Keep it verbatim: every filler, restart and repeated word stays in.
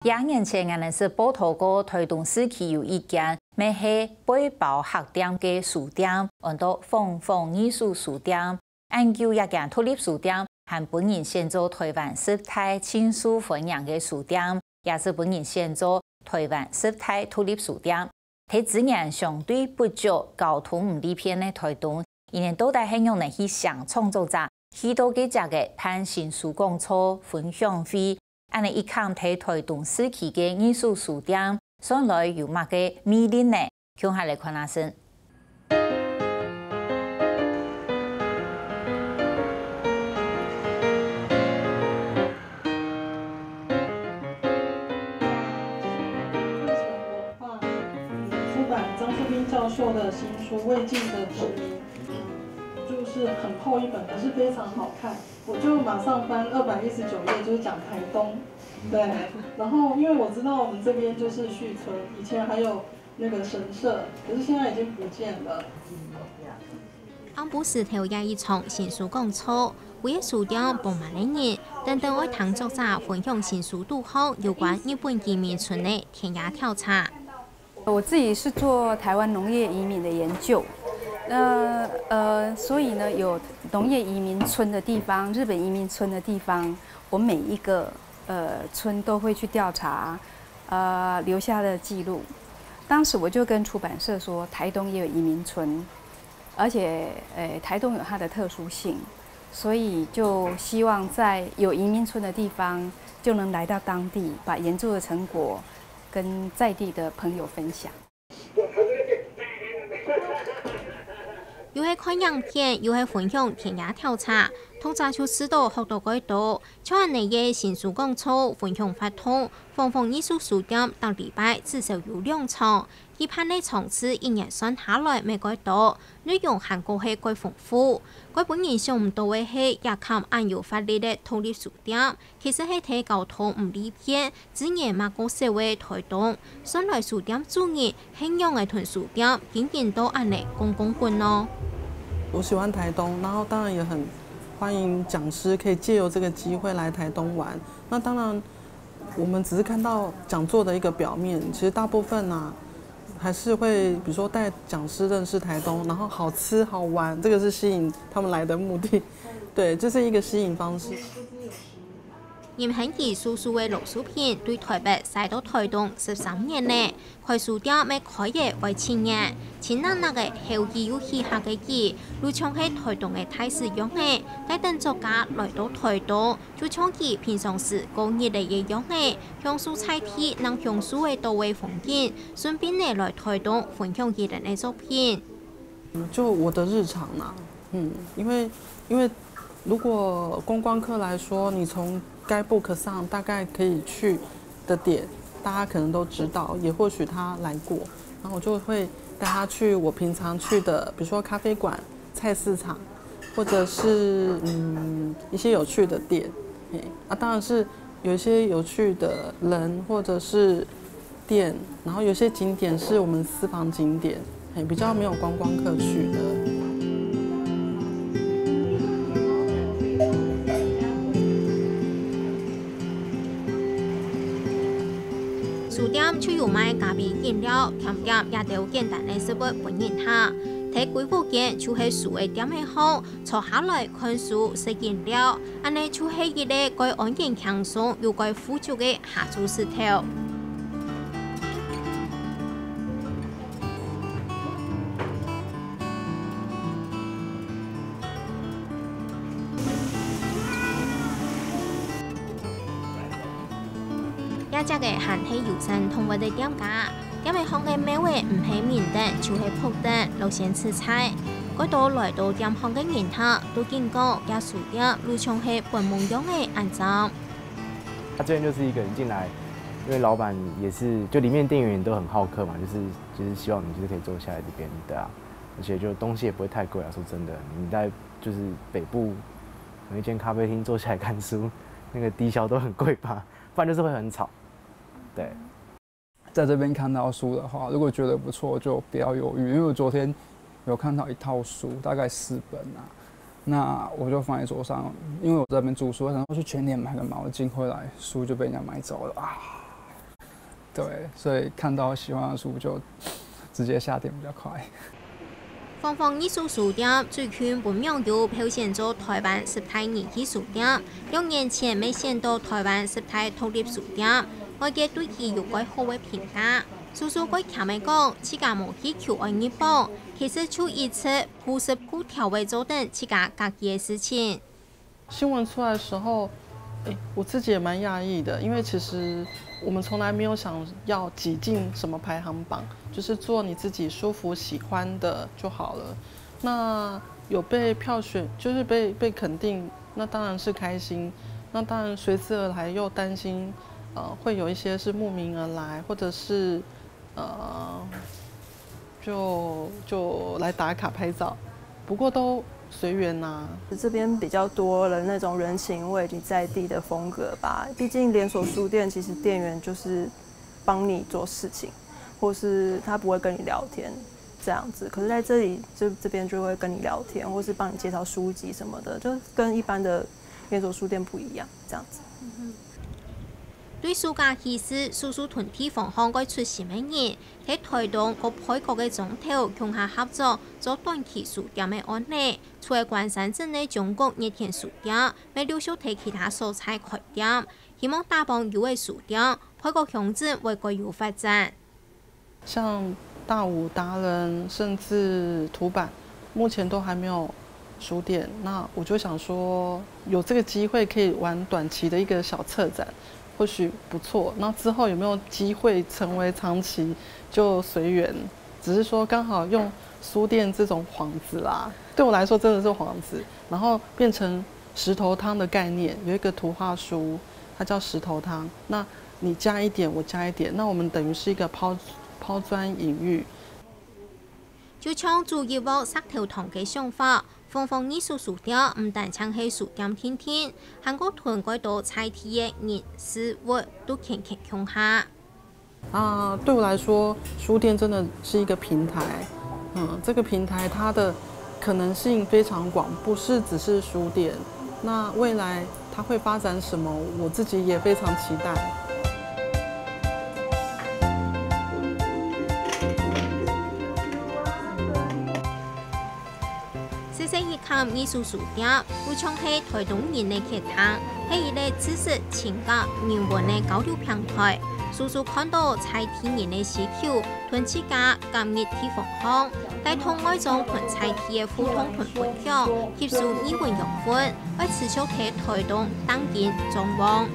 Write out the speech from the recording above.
幾年前，𠊎等識報導過，臺東市區有一間乜係背包客店个書店，安到晃晃二手書店。恁久這間獨立書店，還分人選做臺灣十大盡受歡迎个書店，也係分人選做臺灣十大獨立書店。 在資源相對不足、交通毋利便个臺東，佢等到底係仰般去請創作者，去到該跡个辦新書講座、分享會，恁仔一崁在臺東市區个二手書店，算來有麼个魅力呢？共下來看下先。 出版張世斌教授的新书《未尽的殖民》，就是很厚一本，可是非常好看。我就马上翻二百一十九页，就是讲台东。对，然后因为我知道我们这边就是眷村，以前还有那个神社，可是现在已经不见了。 暗晡時頭也一場新書講座，有个書店放滿了人，等等愛聽作者分享新書肚項有關日本移民村个田野調查。我自己是做台灣農業移民的研究，那呃，所以呢，有農业移民村的地方，日本移民村的地方，我每一个呃村都会去调查，呃留下的记录。当时我就跟出版社说，台东也有移民村，而且呃台东有它的特殊性，所以就希望在有移民村的地方，就能来到当地，把研究的成果跟在地的朋友分享。 又係看影片，又係分享田野調查，讀者就知道學到蓋多。像恁仔个新書講座、分享活動、晃晃二手書店，逐禮拜至少有兩場。舉辦个場次一年算下來乜蓋多，內容還過係蓋豐富。蓋分人想毋到个係，這崁恁有活力个獨立書店， 其實係在交通毋利便、資源嘛較少个臺東，算來書店主人係仰仔同書店經營到恁仔光光滾呢？我喜欢台东，然后当然也很欢迎讲师可以借由这个机会来台东玩。那当然，我们只是看到讲座的一个表面，其实大部分啊，还是会比如说带讲师认识台东，然后好吃好玩，这个是吸引他们来的目的。对，这是一个吸引方式。 任賢齊叔叔个老書評對臺北徙到臺東十三年了，開書店乜開業會七年，親搦搦个後起又起下个佢，就像係臺東个大使樣仔，帶等作家來到臺東，就像佢平常時過日仔个樣仔，享受在地能享受得到个風景，順便呢來臺東分享佢等个作品。 就我的日常啦，嗯，因为因为如果观光客来说，你从 guidebook 上大概可以去的点，大家可能都知道，也或许他来过，然后我就会带他去我平常去的，比如说咖啡馆、菜市场，或者是嗯一些有趣的店，嘿，啊，当然是有一些有趣的人或者是店，然后有些景点是我们私房景点，嘿，比较没有观光客去的。书店就有卖咖啡、饮料、甜点，也都简单个食物分人客。在歸屋間就係書个店个項，坐下來看書、食饮料， 恁仔就係一個蓋安然輕鬆又蓋富足个下晝時頭。這隻个還係友善動物个店家，店个項个貓仔毋係明燈就係白燈，落先自在。蓋多來到店項个人客，都緊講這書 店路上係本夢樣个恁靚。他这边就是一个人进来，因为老板也是，就里面店员都很好客嘛，就是就是希望你就是可以坐下来这边，对啊，而且就东西也不会太贵啊。说真的，你在就是北部，可能一间咖啡厅坐下来看书，那个低消都很贵吧，不然就是会很吵，对。 在这边看到书的话，如果觉得不错，就不要犹豫，因为我昨天有看到一套书，大概四本啊，那我就放在桌上，因为我在这边住宿，我想说去全联买个毛巾回来，书就被人家买走了啊。对，所以看到喜欢的书就直接下点比较快。凤凰艺术书店最近分網友票選做台灣十大人氣書店，兩年前乜選到台灣十大獨立書店，外界對佢有蓋好个評價。叔叔蓋謙个講，自家無去求愛入榜，其實就一直樸實無雕个做等自家家己个事情。新闻出来的时候，诶，我自己也蛮讶异的，因为其实我们从来没有想要挤进什么排行榜，就是做你自己舒服喜欢的就好了。那有被票选，就是被被肯定，那当然是开心。那当然随之而来又担心，呃，会有一些是慕名而来，或者是呃，就就来打卡拍照，不过都随缘呐。这边比较多了那种人情味以及在地的风格吧。毕竟连锁书店其实店员就是帮你做事情，或是他不会跟你聊天这样子。可是在这里，就这边就会跟你聊天，或是帮你介绍书籍什么的，就跟一般的连锁书店不一样这样子。对書架起勢，叔叔同地方項蓋出心个人，在台東摎配角个庄頭共下合作，做短期書店个案例。除了關山鎮个中國熱天書店，乜陸續在其他所在開店，希望打幫有个書店，配角鄉鎮會蓋有發展。像大武、達仁，甚至土坂，目前都还没有书店。那我就想说，有这个机会可以玩短期的一个小策展，或许不错。那之后有没有机会成为长期，就随缘。只是说刚好用书店这种幌子啦，对我来说真的是幌子，然后变成石头汤的概念，有一个图画书，它叫石头汤。那你加一点，我加一点，那我们等于是一个抛抛砖引玉。就像煮一鑊石頭湯个想法，凤凰艺術書店毋單淨係書店定定，還過同蓋多在地个人事物都牽牽共下。啊，对我来说，书店真的是一个平台。嗯，这个平台它的可能性非常广，不是只是书店。那未来它会发展什么，我自己也非常期待。細細一間藝術書店，又像係台東人个客廳，係一個知識、情感、人文个交流平台。叔叔看到在地人个需求，同自家加入地方項，帶動外庄同在地个互動同分享，吸收語文養分，愛持續在台東打緊張望。